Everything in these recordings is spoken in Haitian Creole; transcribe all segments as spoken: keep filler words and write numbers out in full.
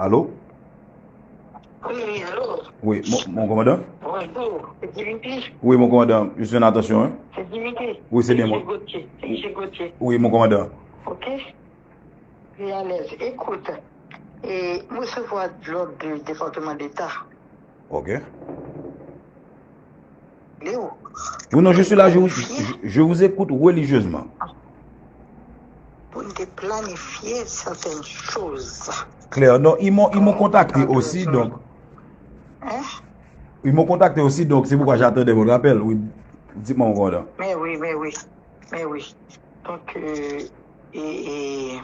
Allô? Oui, allô? Oui, mon, mon commandant? Bonjour, c'est Dimitri. Oui, mon commandant, je suis en attention, hein? C'est Dimitri. Oui, c'est bien Monsieur moi. Gauthier. C'est Monsieur Gauthier. Oui, mon commandant. Ok? Très à l'aise. Écoute, et moi, je vois de l'ordre du département d'État. Ok. Léo. Oui, non, je suis là, je vous, je, je vous écoute religieusement. Pour nous planifier certaines choses. Clair. Non, ils m'ont, ils m'ont contacté aussi, donc. Hein? Ils m'ont contacté aussi, donc c'est pourquoi j'attendais votre appel. Oui, dites-moi, mon commandant. Mais oui, mais oui, mais oui. Donc, euh, et, et,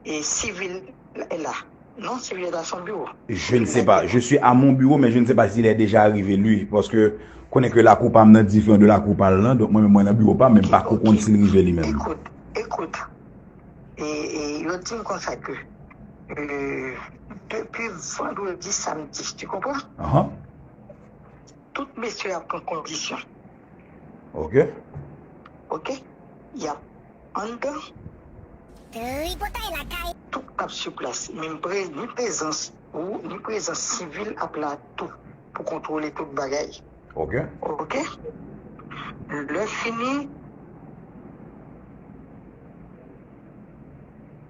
et civil est là. Non, civil est à son bureau. Je ne sais pas. Je suis à mon bureau, mais je ne sais pas s'il est déjà arrivé, lui. Parce que, konnen ke lakou pa m nan diferan de lakou pa l lan. Donk, mwen menm, mwen nan biwo pa m, men m pa ko konn si l rive li menm. Écoute, écoute. Et, et yo di m konsa ke, euh, depuis vendredi, samedi, tu comprends? Ahan. Tout mesye ap pran kondisyon. Ok. Ok? Y ap anndan. Tripotay lakay. Tout ap sou plas. Menm pre, ni prezans ou, ni prezans sivil ap la tou pou kontwole tout bagay. Ok. Ok? Lè fini,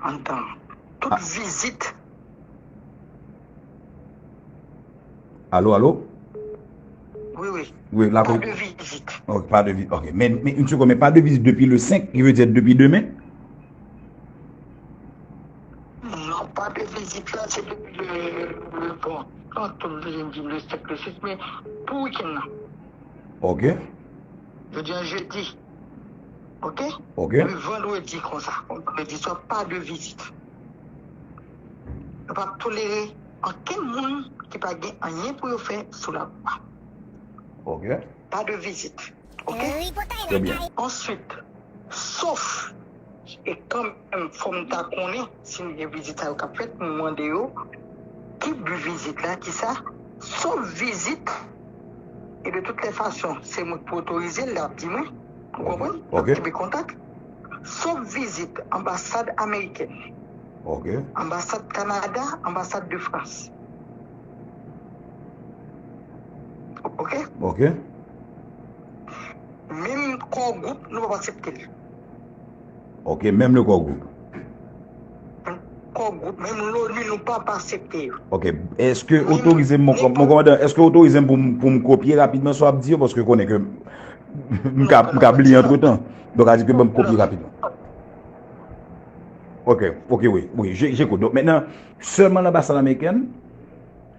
anndan. Tout vizit. Allô, allô? Oui, oui. Oui, la Pas ko- de visite. Ok, pas de visite. Ok. Mais, mais une seconde, mais pas de visite depuis le cinq, qui veut dire depuis demain? Non, pas de visite là, c'est depuis le, le, bon, quand on vient de dire le cinq, le six, mais pour week-end là. Ok. Je dis un jeudi. Ok? Ok. Le vendredi konsa. Vendredi soir, pas de visite. Nou pa tolere ankenn moun ki pa gen anyen pou yo fè sou la lwa. Ok. Pas de visite. Ok? Très bien. Ensuite, sauf, e kanmenm, fò m ta konnen, si m gen vizit sa yo k ap fèt, m mande yo, ki bi vizit la, ki sa, sauf vizit, e de toutes les façons, se mwen ki pou otorize l, l ap di mwen, ou konprann? L ap Ok. kenbe kontak. Sauf vizit anbasad amerikèn, Ok. anbasad Kanada, anbasad de Frans. Ok? Ok. Menm core group, nou p ap aksepte l. Ok, menm le core group. Core group, menm l'ONU, nou p ap aksepte yo. Ok. Èske otorize m, mon, mon kòmandan, èske otorize m pou m, pou m kopye rapidman sa w ap di yo, paske konnen ke m ka, m ka bliye antretan. Donk, a di ke ban m kopye rapidman. Ok, ok, wi, wi, je, j'écoute. Donk, mentnan, sèlman lanbasad amerikèn,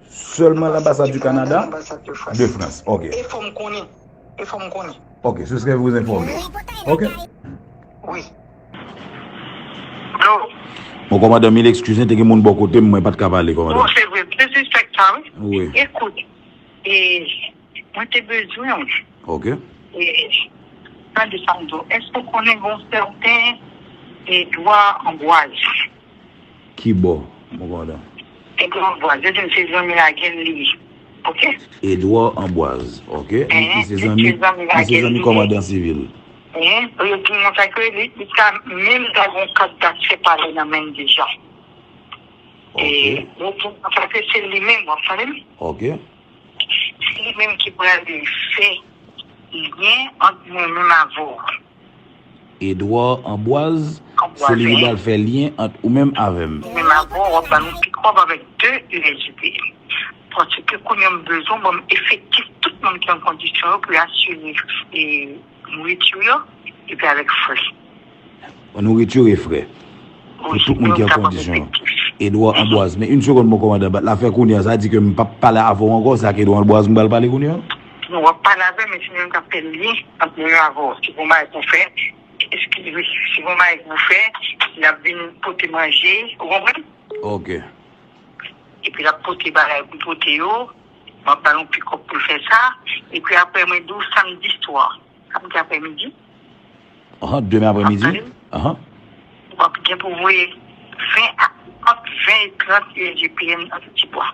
sèlman lanbasad du Canada, Anbasad de Frans. De Frans, ok. E fò m konnen. E fò m konnen. Ok, ce serait vous informer. Ok. Wi. Alo. Bon, kòmandan, mil eskiz, te gen moun bò kote m, mwen pa t ka pale, Bon, kòmandan. Se vre, disrespect sa, wi. Wi. Ekout, e, mwen te bezwen w. Ok. E, tande sa m di w. Èske w konnen yon sèten Edwa Anbwaz? Ki bò, mon kòmandan? Edwa Anbwaz, yo di m se zanmi Lagèn li ye. Ok? Edwa Anbwaz, ok. Li, li se Li zanmi, se zanmi li se Lagèn zanmi li ye. Kòmandan Sivil. Hein? Yo di m konsa ke li, li ka menm ta gen yon kat daksè pale nan men l deja. E, Ok. yo di m konsa ke se li menm, w ap tande m? Ok. Se li menm ki pral fè lyen ant mwen menm avè w. Edwa Anbwaz, Anbwaz, se li ki wi. Pral fè lyen ant ou menm avè m. Menm avè w, w ap ba nou pikòp avèk de U S G P M. Paske kounye a m bezwen ban m efektif tout moun ki an kondisyon yo pou yo asire, e, nouriti yo, epi avèk frè. Nouriti e frè. Pou Wi, tout moun ki yo an kapab kondisyon. Efektif. Edwa Anbwaz. Men yon segonn, mon kòmandan, bat la fè kounye a, sa di ke m p ap pale avè w ankò, sa ke Edwa Anbwaz m pral pale kounye a? Non, w ap pale avè m, men se li menm k ap fè lyen ant mwen avè w. Si gon bagay pou fè, eskize, si gon bagay pou fè, l ap vin pote manje, ou konprann? Ok. Epi l ap pote bagay pou pote yo, m ap ba l yon pikòp pou l fè sa, epi apre mwen di w samdi swa, samdi aprèmidi. Ah, demen aprèmidi? Ah. W ap gen pou voye ven a, ant ven e trant U S G P M nan Ti Bwa.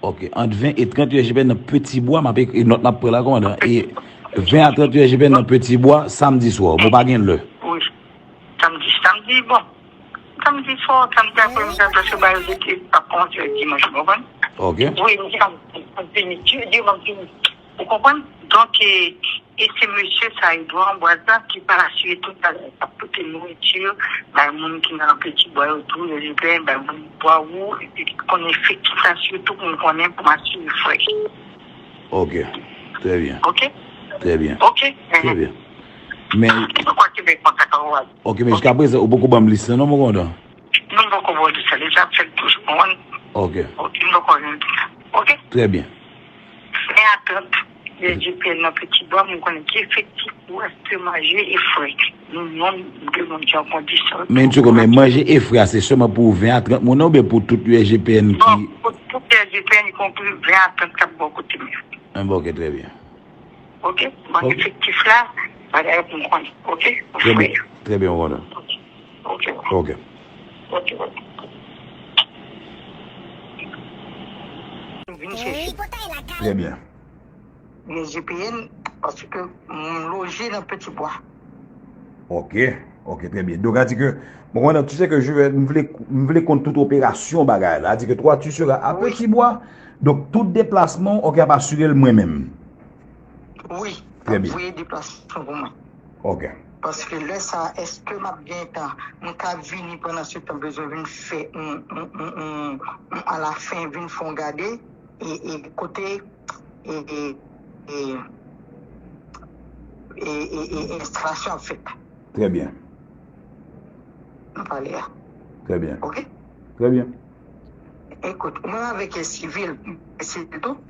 Ok, ant ven e trant U S G P M nan Ti Bwa, m ap ekri nòt m ap pran la, kòmandan. E ven a trant U S G P M nan Ti Bwa, samdi swa. Bon, pa gen lè. Wi. Samdi, samdi, bon. Samdi swa, samdi apremidi, apre se ba yo de ap kòmanse dimanch, ou konprann? Ok. Wi, m di, m ap vini, Dye, Dye, m ap vini. Ou konprann? Donk, e, e se mesye sa, Edouard Ambroise la, ki pa asire tout bagay, k ap pote nouriti, bay moun ki nan Peti Bwa yo tou, yo libere, bay moun bwa wou, epi ki konnen efektif la, sitou pou m konnen, pou m asire frè. Ok. Trè byen. Ok? Trè byen. Ok? Trè byen. Men, Mwen kwè ke men kontak an wad. Ok, men jiska prezan, ou poko ban m lis lan, non, mon kontan? Non, m poko ba w lis lan. Deja ap fèt toujou, konprann? Ok. Ok, m poko jwenn lis lan. Ok? Trè byen. Ven a trant, U S G P N nan Peti Bwa, m konnen ki efektif pou achte manje e frè. Nou, non, de moun ki an kondisyon. Men, tchoko, men manje e frè a, se sèlman pou ven a trant moun nan oubyen pou tout U S G P N ki... Non, pou tout U S G P N, ikonpri ven a trant k ap bò kote m yo. Ah, bon, ok, trè byen. Ok? Bon, ok. Efektif la, bagay pou m konnen. Ok? Trè byen, trè byen, mon kontan. Ok. Ok. Ok. Ok, ok. Vin chèche. Trè byen. Gen G P N, paske m loje nan Peti Bwa. Ok, ok, trè byen. Donk, a di ke, bon, konnen, tu sais que je vais, m vle, m vle konn tout operasyon bagay la. A di ke toi, tu seras à Petit Bois. Donk, tout deplasman, ok, ap asire l mwen menm. Wi, trè byen. Voye deplasman pou mwen. Ok. Paske lè sa, èske m ap gen tan? M ka vini pandan se tan, bezwen vin fè yon, yon, yon, yon, yon alafen, vin fè yon gade, e, e kote, e, e, e, e, e, e enstalasyon ap fèt. Trè byen. Nou pale a. Trè byen. Ok? Trè byen. Ekout, mwen avèk sivil, sivil tou.